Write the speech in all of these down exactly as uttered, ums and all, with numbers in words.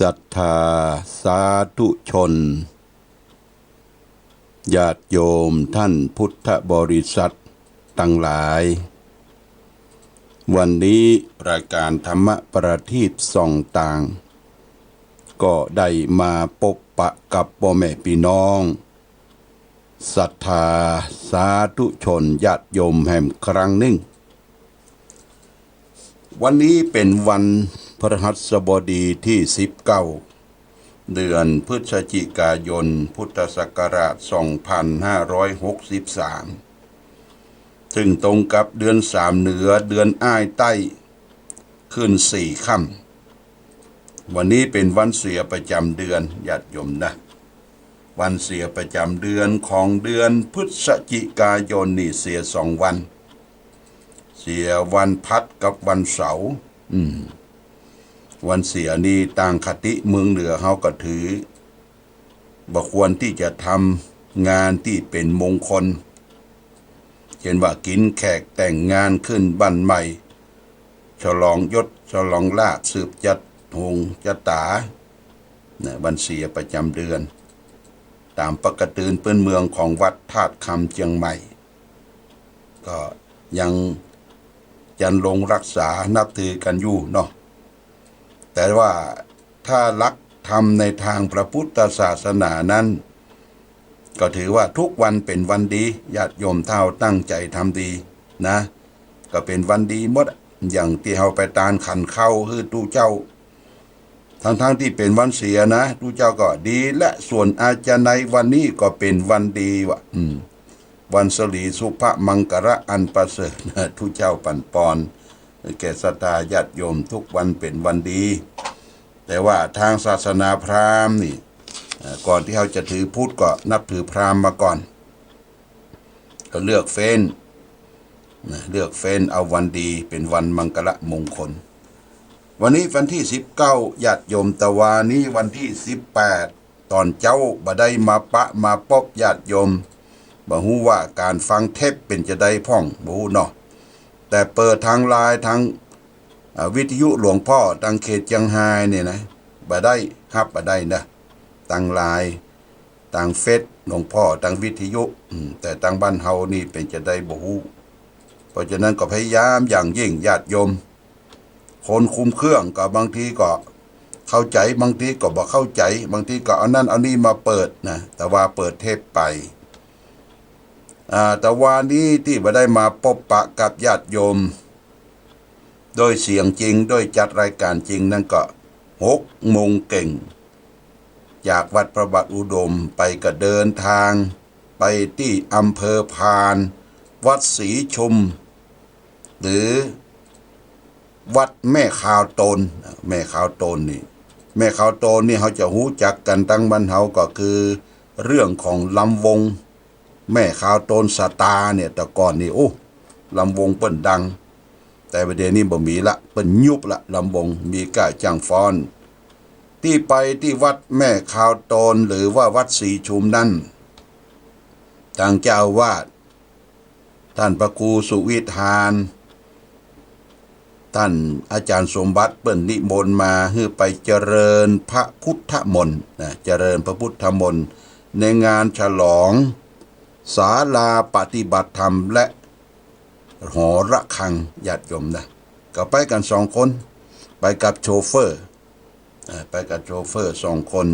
ศรัทธาสาธุชน ญาติโยมท่านพุทธบริษัทตังหลาย วันนี้รายก๋านธรรมประทีปส่องต่าง ก็ได้มาปบปะกับป้อแม่ปี้น้อง ศรัทธาสาธุชนญาติโยมแหมครั้งนึ่ง วันนี้เป๋นวันพฤหัสบดีตี้สิบเก้า เดือนพฤศจิกายน พุทธศักราชสองพันห้าร้อยหกสิบสาม ซึ่งตรงกับเดือนสามเหนือ เดือนอ้ายใต้ ขึ้นสี่ค่ำ วันนี้เป๋นวันเสียประจ๋ำเดือน ญาติโยมนะ วันเสียประจ๋ำเดือนของเดือนพฤศจิกายนนี่เสียสองวัน เสียวันพัดกับวันเสาร์ อืม วันเสียนี่ตางคติเมืองเหนือเฮาก็ถือ บ่ควรตี้จะทำงานตี้เป๋นมงคล เช่นว่ากิ๋นแขก แต่งงาน ขึ้นบ้านใหม่ ฉลองยศ ฉลองลาภ สืบจัดหงชะต๋า นะ วันเสียประจ๋ำเดือน ต๋ามปกติปื้นเมืองของวัดธาตุคำเจียงใหม่ ก็ยังจันลงรักษานับถือกั๋นอยู่เนาะ แต่ว่าถ้าหลักธรรมในตางพระพุทธศาสนานั้น ก็ถือว่าทุกวันเป๋นวันดี ญาติโยมถ้าเฮาตั้งใจ๋ทำดีนะ ก็เป๋นวันดีหมด อย่างตี้เฮาไปตานขันข้าวหื้อตุ๊เจ้า ทั้งๆ ตี้เป๋นวันเสียนะ ตุ๊เจ้าก็ดี และส่วนอาจารย์ในวันนี้ก็เป๋นวันดีว่ะ อืม วันสลีสุภมังคละอันประเสริฐ ตุ๊เจ้าปั๋นปอน แก่ศรัทธาญาติโยมทุกวันเป๋นวันดี แต่ว่าตางศาสนาพราหมณ์นี่ เอ่อ ก่อนตี้เฮาจะถือพุทธก็นับถือพราหมณ์มาก่อน ก็เลือกเฟ้น นะ เลือกเฟ้นเอาวันดีเป๋นวันมังคละมงคล วันนี้วันตี้สิบเก้า ญาติโยม ตะวานี้วันตี้สิบแปด ต๋อนเจ๊าบ่ได้มาปะมาปบญาติโยม บ่ฮู้ว่าก๋านฟังเทปเป๋นจาใดพ่อง บ่ฮู้เนาะ แต่เปิดตางไลน์ ตาง อ่า วิทยุหลวงพ่อตางเขตเจียงฮายนี่นะ บ่ได้ ฮับบ่ได้นะ ตางไลน์ ตางเฟซหลวงพ่อ ตางวิทยุ อืม แต่ตางบ้านเฮานี่เป๋นจาใดบ่ฮู้ เพราะฉะนั้นก็พยายามอย่างยิ่งญาติโยม คนคุมเครื่องก็บางทีก็เข้าใจ๋ บางทีก็บ่เข้าใจ๋ บางทีก็เอานั่นเอานี่มาเปิดนะ แต่ว่าเปิดเทปไป อ่า ตะวานี้ตี้บ่ได้มาปบปะกับญาติโยม โดยเสียงจริง โดยจัดรายก๋านจริงนั้นก็หกโมงเก่ง จากวัดพระบาทอุดมไปก็เดินตางไปตี้อำเภอพาน วัดศรีชุม หรือวัดแม่ขาวโตน แม่ขาวโตนนี่ แม่ขาวโตนนี่เฮาจะฮู้จักกั๋นตางบ้านเฮาก็คือเรื่องของลำวง แม่ขาวโตนสตาร์เนี่ย แต่ก่อนนี่ โอ้ ลำวงเปิ้นดัง แต่บ่าเดี่ยวนี้บ่มีละ เปิ้นยุบละ ลำวง มีก้าจ้างฟ้อน ตี้ไปตี้วัดแม่ขาวโตน หรือว่าวัดศรีชุมนั้น ตางเจ้าอาวาส ต้านพระครูสุวิธาน ต้านอาจ๋ารย์สมบัติเปิ้นนิมนต์มาหื้อไปเจริญพระพุทธมนต์นะ เจริญพระพุทธมนต์ในงานฉลองศาลาปฏิบัติธรรมและหอระฆัง ญาติโยมนะ ก็ไปกั๋นสองคน ไปกับโชเฟอร์ เอ่อ ไปกับโชเฟอร์สองคน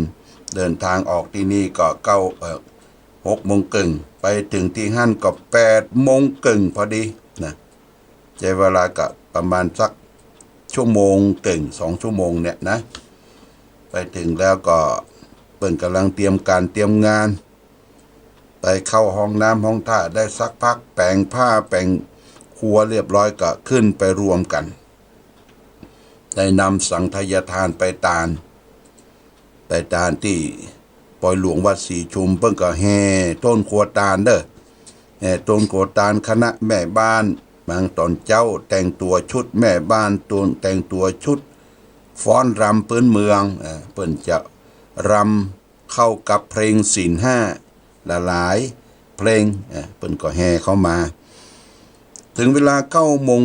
เดินตางออกตี้นี่ก็เก้า เอ่อ หกโมงเกิ่ง ไปเถิงตี้หั้นก็แปดโมงเกิ่งพอดีนะ ใจ๊เวลาก็ประมาณสักชั่วโมงเกิ่ง สองชั่วโมงเนี่ยนะ ไปเถิงแล้วก็เปิ้นก่ำลังเตรียมก๋านเตรียมงาน ไปเข้าห้องน้ำห้องท่าได้สักพัก แป๋งผ้าแป๋งครัวเรียบร้อยก็ขึ้นไปรวมกั๋น ได้นำสังฆทานไปตาน ไปตานตี้ปอยหลวงวัดศรีชุม เปิ้นก็แห่ต้นครัวตานเด้อ แห่ต้นครัวตาน คณะแม่บ้าน บางต๋อนเจ๊าแต่งตั๋วชุดแม่บ้าน ตนแต่งตั๋วชุดฟ้อนรำปื้นเมือง เอ่อ เปิ้นจะรำ เข้ากับเพลงศีลห้าหลายๆ เพลง เอ่อ เปิ้นก็แห่เข้ามา เถิงเวลาเก้าโมง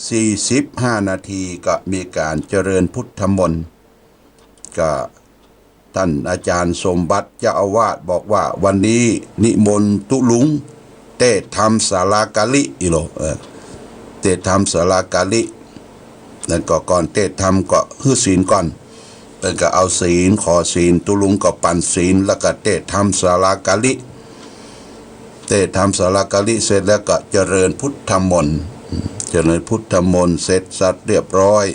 สี่สิบห้านาทีก็มีก๋านเจริญพุทธมนต์ ก็ต้านอาจ๋ารย์สมบัติเจ้าอาวาสบอกว่าวันนี้นิมนต์ตุ๊ลุงเตศน์ธรรมศาลากาลิ อิโล เออ เตศน์ธรรมศาลากาลิ แล้วก็ก่อนเตศน์ธรรมก็หื้อศีลก่อน เปิ้นก็เอาศีล ขอศีล ตุ๊ลุงก็ปั๋นศีล แล้วก็เตศน์ธรรมศาลากาลิ เตศน์ธรรมศาลากาลิเสร็จแล้วก็เจริญพุทธมนต์ เจริญพุทธมนต์เสร็จสับเรียบร้อย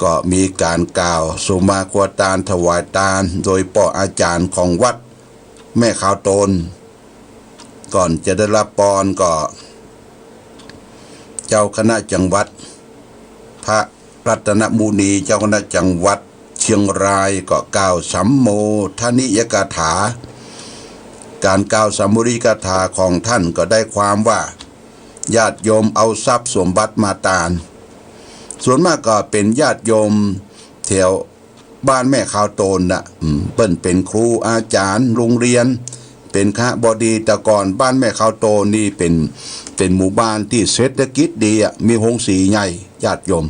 ก็มีก๋านกล่าวสุมาครัวตานถวายตาน โดยป้ออาจ๋ารย์ของวัดแม่ขาวโตน ก่อนจะได้รับปอนก็ เจ้าคณะจังหวัด พระรัตนมุนี เจ้าคณะจังหวัดเชียงรายก็กล่าวสัมโมทนิยกถา ก๋านกล่าวสัมโมทนิยกถาของต้านก็ได้ความว่า ญาติโยมเอาทรัพย์สมบัติมาตาน ส่วนมากก็เป๋นญาติโยมแถวบ้านแม่ขาวโตนน่ะ อืม เปิ้นเป๋นครูอาจ๋ารย์โฮงเฮียน เป๋นคฤบดี แต่ก่อนบ้านแม่ขาวโตนนี่เป๋น เป๋นหมู่บ้านตี้เศรษฐกิจดีอะ มีโฮงสีใหญ่ ญาติโยม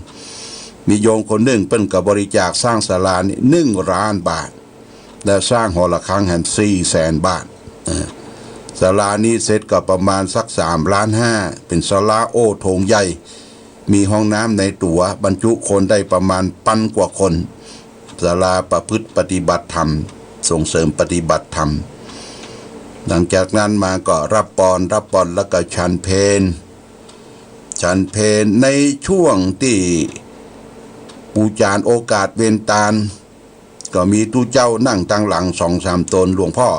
มีโยมคนนึ่งเปิ้นก็บริจาคสร้างศาลานี่หนึ่งล้านบาท และสร้างหอระฆังแหมสี่แสนบาท เออ ศาลานี้เสร็จก็ประมาณสักสามล้านห้า เป๋นศาลาโอ้โถงใหญ่ มีห้องน้ำในตั๋ว บรรจุคนได้ประมาณปันกว่าคน ศาลาประพฤติปฏิบัติธรรม ส่งเสริมปฏิบัติธรรม หลังจากนั้นมาก็รับปอน รับปอนแล้วก็ฉันเพล ฉันเพลในช่วงตี้ปู๋จานโอกาสเวนตาน ก็มีตุ๊เจ้านั่งตางหลังสองสามต๋น หลวงป้อ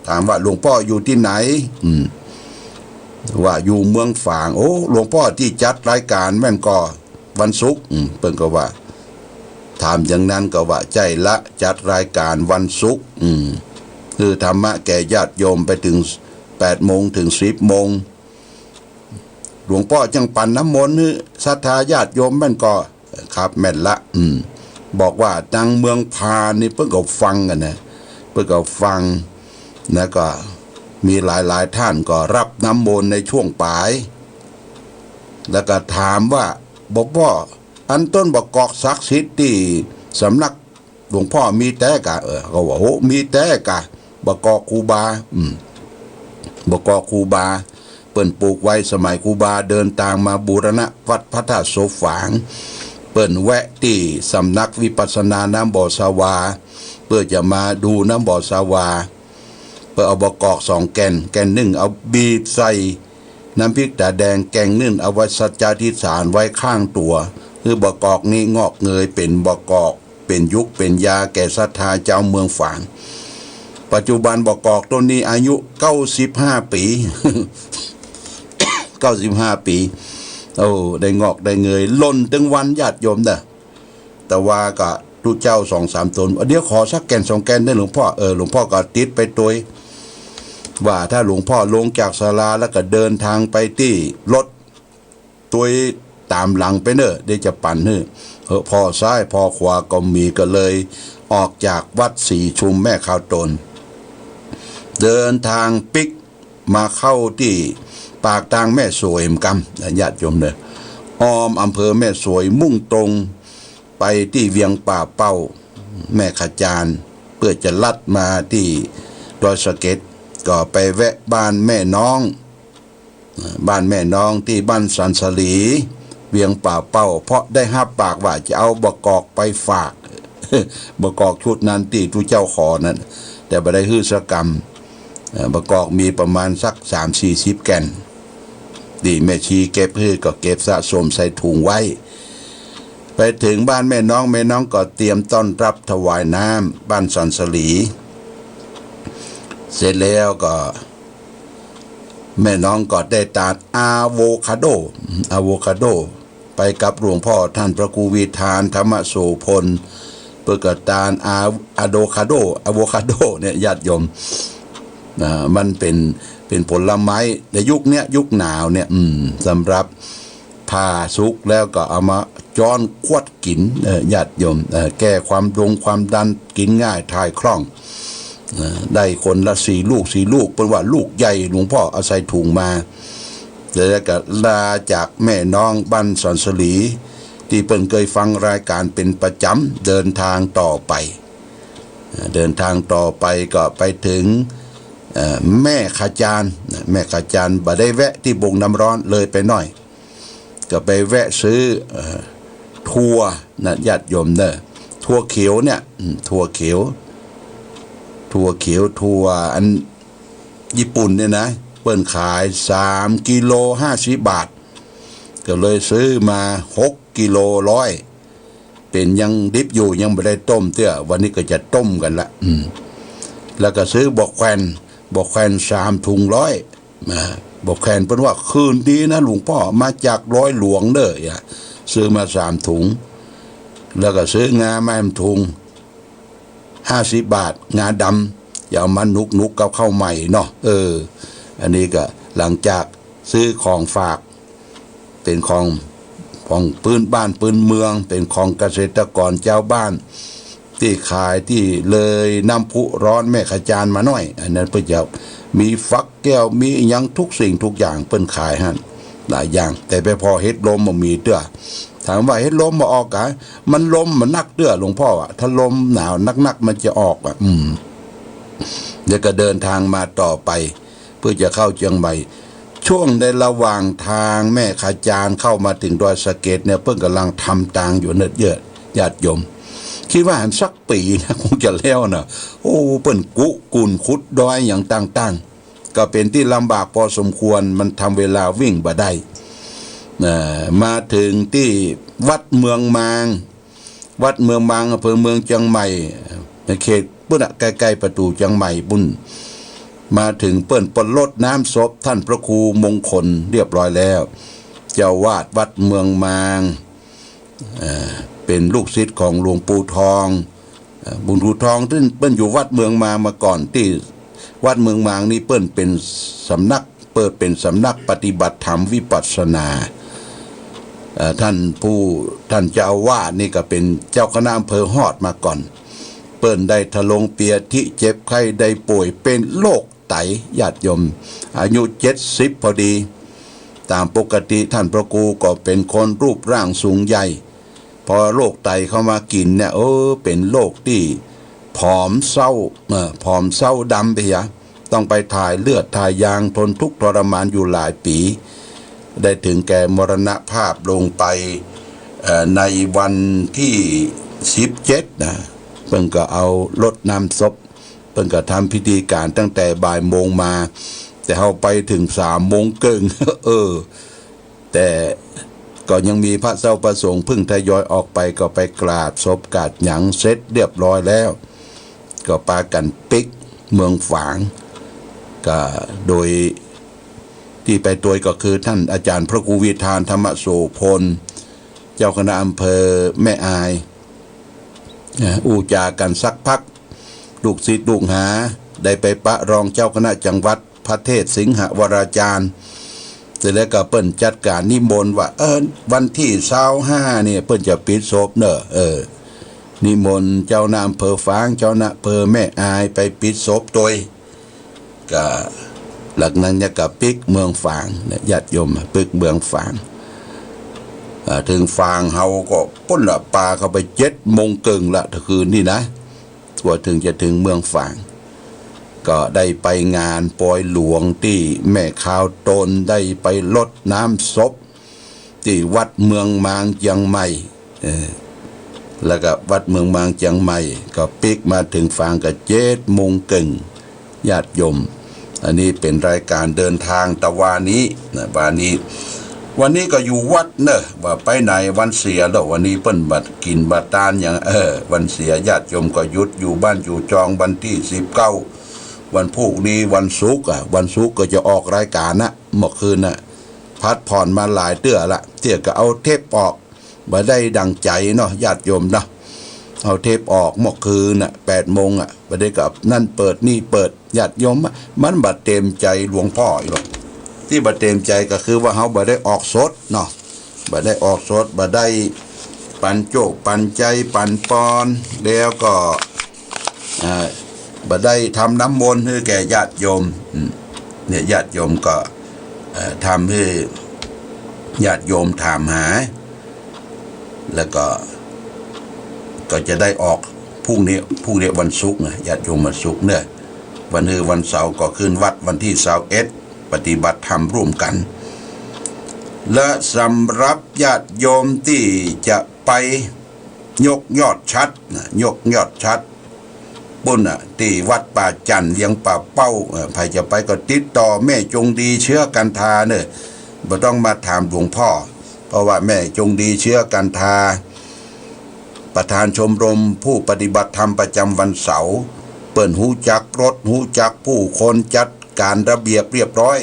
ถามว่า "หลวงป้ออยู่ตี้ไหน" อืม ว่า "อยู่เมืองฝาง" "โอ้ หลวงป้อตี้จัดรายก๋านแม่นก่อ วันศุกร์" อืม เปิ้นก็ว่า ถามอย่างนั้นก็ว่า "ใจ้ละ จัดรายก๋านวันศุกร์ อืม หื้อธรรมะแก่ญาติโยมไปเถิงแปดโมงเถิงสิบโมง หลวงป้อจั่งปั๋นน้ำมนต์หื้อศรัทธาญาติโยมแม่นก่อ" "ครับ แม่นละ" อืม บอกว่าตางเมืองพานนี่เปิ้นก็ฟังกั๋นนะ เปิ้นก็ฟัง แล้วก็มีหลายๆ ต้านก็รับน้ำมนต์ในช่วงป๋าย แล้วก็ถามว่า "บ่าป้อ อันต้นบ่ากอกศักดิ์สิทธิ์ตี้สำนักหลวงป้อมีแต๊ก่ะ" เออ ก็ว่า "โห มีแต๊ก่ะ บ่ากอกครูบา" อืม บ่ากอกครูบา เปิ้นปลูกไว้สมัยครูบาเดินตางมาบูรณะวัดพระธาตุโสฝาง เปิ้นแวะตี้สำนักวิปัสสนาน้ำบ่อสะวา เปื้อจะมาดูน้ำบ่อสะวา เปิ้นเอาบ่ากอกสองแก่น แก่นนึ่งเอาบีบใส่น้ำพริกต๋าแดง แก่นนึ่งเอาไว้สัจจาธิษฐานไว้ข้างตั๋ว หื้อบ่ากอกนี้งอกเงยเป๋นบ่ากอก เป๋นยุกเป๋นยาแก่ศรัทธาจาวเมืองฝาง ปัจจุบันบ่ากอกต้นนี้อายุเก้าสิบห้าปี๋ เก้าสิบห้าปี๋ โอ้ ได้งอกได้เงย หล่นตึงวันญาติโยมเน่อ แต่ว่าก็ตุ๊เจ้าสองสามต๋น "เดี๋ยวขอสักแก่นสองแก่นเน่อหลวงป้อ" เออ หลวงป้อก็ติดไปตวย ว่าถ้าหลวงป้อลงจากศาลาแล้วก็เดินตางไปตี้รถ ตวยต๋ามหลังไปเน่อ เดี๋ยวจะปั๋นหื้อ เออ ผ่อซ้ายผ่อขวาก็มี ก็เลยออกจากวัดศรีชุมแม่ขาวโตน เดินตางปิ๊กมาเข้าตี้ปากตางแม่สวยเหมือนกั๋น ญาติโยมเน่อ อ้อมอำเภอแม่สวย มุ่งตรงไปตี้เวียงป่าเป้า แม่ขจาน เปื้อจะลัดมาตี้ดอยสะเก็ด ก็ไปแวะบ้านแม่น้อง บ้านแม่น้องตี้บ้านสันสลี เวียงป่าเป้า เพราะได้ฮับปากว่าจะเอาบ่ากอกไปฝาก บ่ากอกชุดนั้นตี้ตุ๊เจ้าขอนั้น แต่บ่ได้หื้อสักกำ เอ่อ บ่ากอกมีประมาณสักสามสี่สิบแก่น ตี้แม่ชีเก็บหื้อก็เก็บสะสมใส่ถุงไว้ ไปเถิงบ้านแม่น้อง แม่น้องก็เตรียมต้อนรับถวายน้ำบ้านสันสลี เสร็จแล้วก็ แม่น้องก็ได้ตานอะโวคาโด อะโวคาโด ไปกับหลวงป้อต้านพระครูวิธานธรรมโสภณ เปิ้นก็ตานอะ อะโวคาโด อะโวคาโดเนี่ยญาติโยม อ่า มันเป๋น เป๋นผลไม้ในยุคเนี้ย ยุคหนาวเนี่ย อืม สำหรับ ผ่าสุกแล้วก็เอามาจ้อนควัดกิ๋น เอ่อ ญาติโยม เอ่อ แก้ความดงความดัน กิ๋นง่าย ถ่ายคล่อง เอ่อ ได้คนละสี่ลูก สี่ลูก เปิ้นว่าลูกใหญ่ หลวงป้อเอาใส่ถุงมา แล้วก็ลาจากแม่น้องบ้านสันสลี ตี้เปิ้นเกยฟังรายก๋านเป๋นประจ๋ำ เดินตางต่อไป เดินตางต่อไปก็ไปเถิง เอ่อ แม่ขจาน แม่ขจาน บ่ได้แวะตี้บงน้ำร้อน เลยไปหน้อย ก็ไปแวะซื้อ เอ่อ ถั่วนะ ญาติโยมเน่อ ถั่วเขียวเนี่ย อืม ถั่วเขียว ถั่วเขียว ถั่วอัน ญี่ปุ่นเนี่ยนะ เปิ้นขายสามกิโลห้าสิบบาท ก็เลยซื้อมาหกกิโลร้อย เป๋นยังดิบอยู่ ยังบ่ได้ต้มเตื้อ วันนี้ก็จะต้มกั๋นละ อืม แล้วก็ซื้อบ่อแควน บ่อแควนสามถุงร้อย อ่า บ่อแควนเปิ้นว่าคืนดีนะหลวงป้อ มาจากดอยหลวงเน่อ อ่ะ ซื้อมาสามถุง แล้วก็ซื้องามาแหมถุง ห้าสิบบาท งาดำ จะเอามาหนุกๆ กับข้าวใหม่เนาะ เออ อันนี้ก็หลังจากซื้อของฝาก เป๋นของ ของปื้นบ้านปื้นเมือง เป๋นของเกษตรกรจาวบ้าน ตี้ขายตี้เลยน้ำพุร้อนแม่ขจานมาหน้อย อันนั้นเปิ้นจะมีฟักแก้ว มีหยังทุกสิ่งทุกอย่างเปิ้นขายหั้น หลายอย่าง แต่ไปผ่อเห็ดลมบ่มีเตื้อ ถามว่าเห็ดลมบ่ออกกา มันลมมันนักเตื้อหลวงป้ออะ ถ้าลมหนาวนักๆ มันจะออกอะ อืม แล้วก็เดินตางมาต่อไป เปื้อจะเข้าเจียงใหม่ ช่วงในระหว่างตางแม่ขจานเข้ามาเถิงดอยสะเก็ดเนี่ย เปิ้นก่ำลังทำตางอยู่เน่อ ญาติโยม คิดว่าหั้นสักปี๋นะ คงจะแล้วนะ โอ้ เปิ้นกุกุ่นขุดดอยหยังต่างๆ ก็เป๋นตี้ลำบากพอสมควร มันทำเวลาวิ่งบ่ได้ เอ่อ มาเถิงตี้วัดเมืองมาง วัดเมืองมาง อำเภอเมืองเจียงใหม่ ในเขตปู๊นน่ะ ใก้ๆ ประตู๋เจียงใหม่ปู๊น มาเถิงเปิ้นปรดน้ำศพต้านพระครูมงคลเรียบร้อยแล้ว เจ้าอาวาสวัดเมืองมาง เอ่อ เป๋นลูกศิษย์ของหลวงปู่ทอง เอ่อ หลวงปู่ทองตี้เปิ้นอยู่วัดเมืองมางมาก่อน ตี้วัดเมืองมางนี่เปิ้นเป๋นสำนัก เปิดเป๋นสำนักปฏิบัติธรรมวิปัสสนา เอ่อ ต้านผู้ ต้านเจ้าอาวาสนี่ก็เป๋นเจ้าคณะอำเภอฮอดมาก่อน เปิ้นได้ทะลงเปียธิเจ็บไข้ได้ป่วยเป๋นโรคไต ญาติโยม อายุเจ็ดสิบพอดี ต๋ามปกติต้านพระครูก็เป๋นคนรูปร่างสูงใหญ่ พอโรคไตเข้ามากิ๋นเนี่ย เออ เป๋นโรคตี้ผอมเซา เอ่อ ผอมเซาดำไปเหีย ต้องไปถ่ายเลือดถ่ายยาง ทนทุกข์ทรมานอยู่หลายปี๋ ได้เถิงแก่มรณภาพลงไป เอ่อ ในวันตี้สิบเจ็ดนะ เปิ้นก็เอารดน้ำศพ เปิ้นก็ทำพิธีก๋านตั้งแต่บ่ายโมงมา แต่เฮาไปเถิงสามโมงเกิ่ง เออ แต่ก็ยังมีพระเจ้าพระสงฆ์เพิ่งทยอยออกไป ก็ไปกราบศพกราบหยังเสร็จเรียบร้อยแล้ว ก็ปากั๋นปิ๊กเมืองฝาง ก็โดยตี้ไปตวยก็คือต้านอาจ๋ารย์พระครูวิธานธรรมโสภณ เจ้าคณะอำเภอแม่อาย นะ อู้จ๋ากั๋นสักพัก ลูกศิษย์ลูกหาได้ไปปะรองเจ้าคณะจังหวัดพระเทศสิงหวราจารย์ เสร็จแล้วก็เปิ้นจัดก๋านนิมนต์ว่า เออ วันตี้ซาวห้าเนี่ยเปิ้นจะปิดศพเน่อ เออ นิมนต์เจ้าคณะอำเภอฝาง เจ้าคณะอำเภอแม่อายไปปิดศพตวย ก็หลังนั้นเนี่ยก็ปิ๊กเมืองฝางนะ ญาติโยม ปิ๊กเมืองฝาง อ่า เถิงฝางเฮาก็ปู๊นละ ปาเข้าไปเจ็ดโมงเกิ่งละ คืนนี้นะ กว่าเถิงจะเถิงเมืองฝาง ก็ได้ไปงานปอยหลวงตี้แม่ขาวตน ได้ไปรดน้ำศพ ตี้วัดเมืองมางเจียงใหม่ เออ แล้วก็วัดเมืองมางเจียงใหม่ ก็ปิ๊กมาเถิงฝางก็เจ็ดโมงเกิ่ง ญาติโยม อันนี้เป๋นรายก๋านเดินตางตะวานี้นะ วานี้ วันนี้ก็อยู่วัดเน่อ บ่ไปไหน วันเสียแล้ว วันนี้เปิ้นบ่กิ๋นบ่ตานหยัง เออ วันเสีย ญาติโยมก็หยุดอยู่บ้านอยู่จอง วันตี้สิบเก้า วันพูกนี้วันศุกร์อะ วันศุกร์ก็จะออกรายก๋านนะ เมื่อคืนน่ะ พักผ่อนมาหลายเตื้อละ เตื้อก็เอาเทปออก บ่ได้ดั่งใจ๋เนาะ ญาติโยมเนาะ เอาเทปออกเมื่อคืนน่ะ แปดโมงอะ บ่ได้กับนั่นเปิดนี่เปิด ญาติโยมอะ มันบ่เต็มใจ๋หลวงป้ออีกหรอก ตี้บ่เต็มใจ๋ก็คือว่าเฮาบ่ได้ออกสดเนาะ บ่ได้ออกสด บ่ได้ปั๋นโจ๊กปั๋นใจ๋ปั๋นปอน แล้วก็ อ่า บ่ได้ทำน้ำมนต์หื้อแก่ญาติโยม อืม เนี่ย ญาติโยมก็ เอ่อ ทำหื้อญาติโยมถามหา แล้วก็ ก็จะได้ออกพรุ่งนี้ พรุ่งนี้วันศุกร์นะ ญาติโยม วันศุกร์เนาะ วันฮือวันเสาร์ก็ขึ้นวัดวันตี้ซาวเอ็ด ปฏิบัติธรรมร่วมกั๋น และสำหรับญาติโยมตี้จะไปยกยอดฉัตรนะ ยกยอดฉัตร ปุ้นน่ะ ตี้วัดป่าจั่น เวียงป่าเป้า เอ่อ ใผจะไปก็ติดต่อแม่จงดีเชื้อกันทาเน่อ บ่ต้องมาถามหลวงพ่อ เพราะว่าแม่จงดีเชื้อกันทา ประธานชมรมผู้ปฏิบัติธรรมประจำวันเสาร์ เปิ้นฮู้จักรถ ฮู้จักผู้คน จัดก๋านระเบียบเรียบร้อย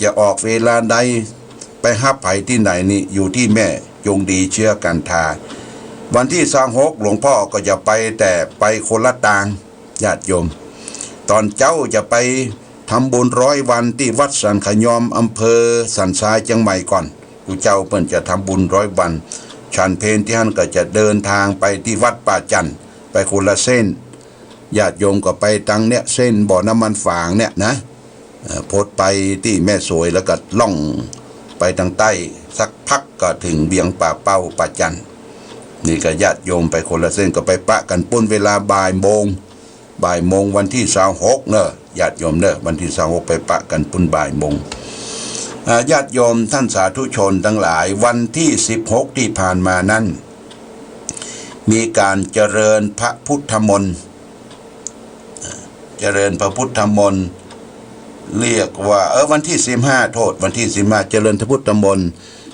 จะออกเวลาใด ไปฮับใผตี้ไหนนี่ อยู่ตี้แม่จงดีเชื้อกันทา วันตี้ซาวหก หลวงพ่อก็จะไป แต่ไปคนละตาง ญาติโยม ต๋อนเจ๊าจะไปทำบุญร้อยวันตี้วัดสันขยอม อำเภอสันทราย เจียงใหม่ก่อน ครูเจ้าเปิ้นจะทำบุญร้อยวัน ฉันเพลตี้หั้นก็จะเดินตางไปตี้วัดป่าจั่น ไปคนละเส้น ญาติโยมก็ไปตางเนี่ย เส้นบ่อน้ำมันฝางเนี่ยนะ เอ่อ พดไปตี้แม่สวยแล้วก็ล่องไปตางใต้ สักพักก็เถิงเวียงป่าเป้าป่าจั่น นี่ก็ญาติโยมไปคนละเส้น ก็ไปปะกั๋นปุ้นเวลาบ่ายโมง บ่ายโมงวันตี้ซาวหกเน่อ ญาติโยมเน่อ วันตี้ซาวหกไปปะกั๋นปุ้นบ่ายโมง อ่า ญาติโยมท่านสาธุชนตังหลาย วันตี้สิบหกตี้ผ่านมานั้น มีก๋านเจริญพระพุทธมนต์ เจริญพระพุทธมนต์ เรียกว่า เออ วันตี้สิบห้า โทษ วันตี้สิบห้า เจริญพระพุทธมนต์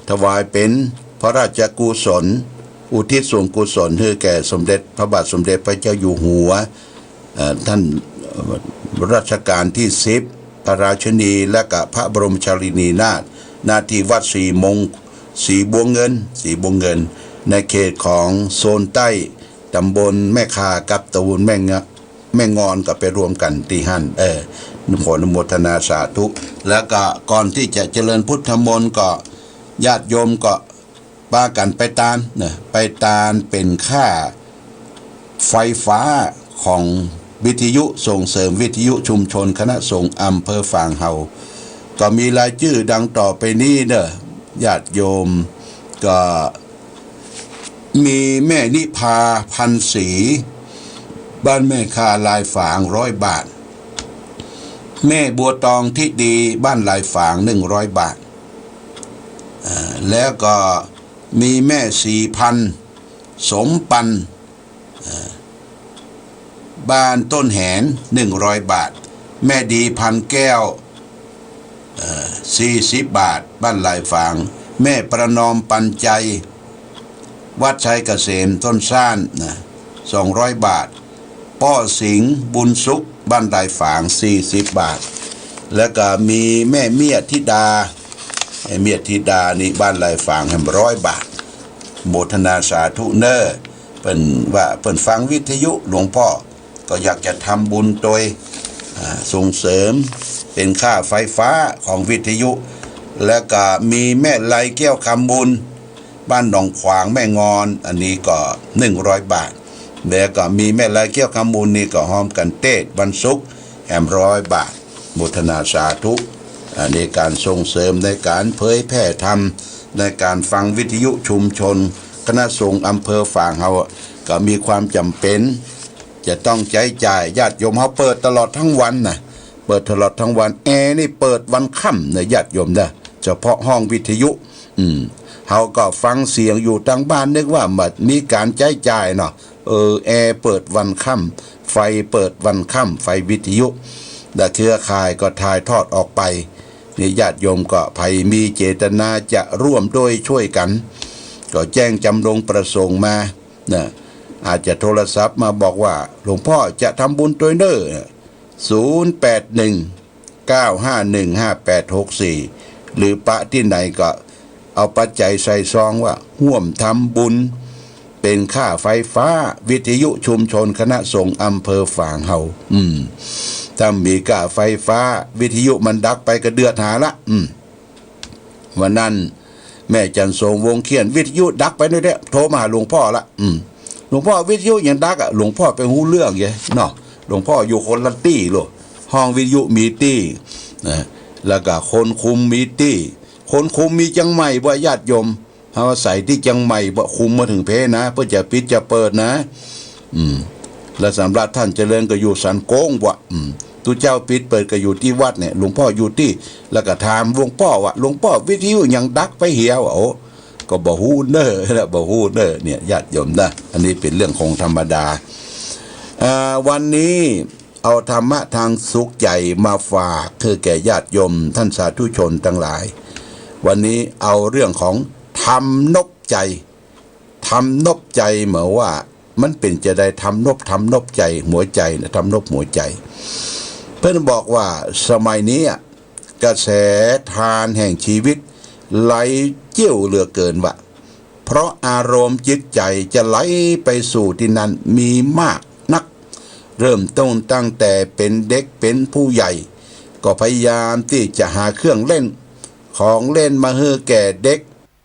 ถวายเป๋นพระราชกุศล อุทิศส่วนกุศลหื้อแก่สมเด็จพระบาทสมเด็จพระเจ้าอยู่หัว เอ่อ ท่าน เอ่อ รัชกาลตี้สิบ พระราชินี และก็พระบรมชาลินีนาถ ณ ที่วัดสีมง สีบัวเงิน สีบัวเงิน ในเขตของโซนใต้ ต๋ำบลแม่ข่ากับต๋ำบลแม่งะ แม่งอน ก็ไปรวมกั๋นตี้หั้น เออ ขออนุโมทนาสาธุ แล้วก็ก่อนตี้จะเจริญพุทธมนต์ก็ ญาติโยมก็ปากั๋นไปตานนะ ไปตานเป๋นค่าไฟฟ้าของวิทยุส่งเสริมวิทยุชุมชนคณะสงฆ์อำเภอฝางเฮา ก็มีรายจื้อดังต่อไปนี้เน่อ ญาติโยม ก็ มีแม่นิพา พันศรี บ้านแม่ข่า ลายฝาง ร้อยบาท แม่บัวตอง ทิดี บ้านลายฝาง หนึ่งร้อยบาท เอ่อ แล้วก็มีแม่ศรีพันธ์ สมปัน เอ่อ บ้านต้นแหน หนึ่งร้อยบาท แม่ดี พันแก้ว เอ่อ สี่สิบบาท บ้านลายฝาง แม่ประนอม ปันใจ วัดชัยเกษม ต้นซ่านนะ สองร้อยบาท ป้อสิงห์ บุญสุข บ้านลายฝาง สี่สิบบาท แล้วก็มีแม่เมียธิดา แม่เมียธิดานี่บ้านลายฝางแหม ร้อยบาท โมทนาสาธุเน่อ เปิ้นว่าเปิ้นฟังวิทยุหลวงพ่อ ก็อยากจะทำบุญโดย อ่า ส่งเสริมเป๋นค่าไฟฟ้าของวิทยุ และก็มีแม่ไลแก้วคำบุญ บ้านหนองขวาง แม่งอน อันนี้ก็หนึ่งร้อยบาท แล้วก็มีแม่ไลแก้วคำบุญนี่ก็ฮ้อมกั๋นเตศน์วันศุกร์แหม ร้อยบาท โมทนาสาธุ อ่า ในก๋านส่งเสริมในก๋านเผยแผ่ธรรม ในก๋านฟังวิทยุชุมชน คณะสงฆ์อำเภอฝางเฮา ก็มีความจ๋ำเป๋น จะต้องใจ๊จ่าย ญาติโยม เฮาเปิดตลอดทั้งวันนะ เปิดตลอดทั้งวัน แอร์นี่เปิดวันค่ำนะ ญาติโยมนะ เฉพาะห้องวิทยุ อืม เฮาก็ฟังเสียงอยู่ตางบ้าน นึกว่าบ่มีก๋านใจ๊จ่ายเนาะ เออ แอร์เปิดวันค่ำ ไฟเปิดวันค่ำ ไฟวิทยุ และเครือข่ายก็ถ่ายทอดออกไป นี่ญาติโยมก็ใผมีเจตนาจะร่วมด้วยช่วยกั๋น ก็แจ้งจำนงประสงค์มา นะ อาจจะโทรศัพท์มาบอกว่า หลวงพ่อจะทำบุญตวยเน่อ ศูนย์แปดหนึ่ง เก้าห้าหนึ่ง ห้าแปดหกสี่ หรือปะตี้ไหนก็เอาปัจจัยใส่ซองว่า ฮ่วมทำบุญ เป๋นค่าไฟฟ้าวิทยุชุมชนคณะสงฆ์อำเภอฝางเฮา อืม ถ้าบ่มีค่าไฟฟ้าวิทยุมันดับไปก็เดือดหาละ อืม วันนั้น แม่จันทร์สง วงเขียน วิทยุดับไปนี่แหละ โทรมาหาหลวงพ่อละ อืม หลวงพ่อ วิทยุหยังดับอะ หลวงพ่อไปฮู้เรื่องเยอะเนาะ หลวงพ่ออยู่คนละตี้โลด ห้องวิทยุมีตี้ นะ แล้วก็คนคุมมีตี้ คนคุมมีเจียงใหม่บ่ ญาติโยม เอาอาศัยตี้เจียงใหม่บ่ คุมมาเถิงเพนะ เปิ้นจะปิดจะเปิดนะ อืม แล้วสำหรับต้านเจริญก็อยู่สันโก๊งบ่ อืม ตุ๊เจ้าปิดเปิดก็อยู่ตี้วัดเนี่ย หลวงป้ออยู่ตี้ แล้วก็ถามหลวงป้อว่า หลวงป้อวิทยุหยังดักไปเหีย โอ้ ก็บ่ฮู้เน่อ บ่ฮู้เน่อ เนี่ย ญาติโยมนะ อันนี้เป๋นเรื่องของธรรมดา อ่า วันนี้เอาธรรมะทางสุขใจ๋มาฝาก คือแก่ญาติโยมต้านสาธุชนตังหลาย วันนี้เอาเรื่องของธรรมนบใจ๋ ธรรมนบใจ๋ หมายว่ามันเป๋นจาใด ธรรมนบ ธรรมนบใจ๋ หัวใจ๋นะ ธรรมนบหัวใจ๋ เปิ้นบอกว่าสมัยนี้อะ กระแสทานแห่งชีวิตไหลเจี้ยวเหลือเกินวะ เพราะอารมณ์จิตใจ๋จะไหลไปสู่ตี้นั้นมีมากนัก เริ่มต้นตั้งแต่เป๋นเด็กเป๋นผู้ใหญ่ ก็พยายามตี้จะหาเครื่องเล่น ของเล่นมาหื้อแก่เด็ก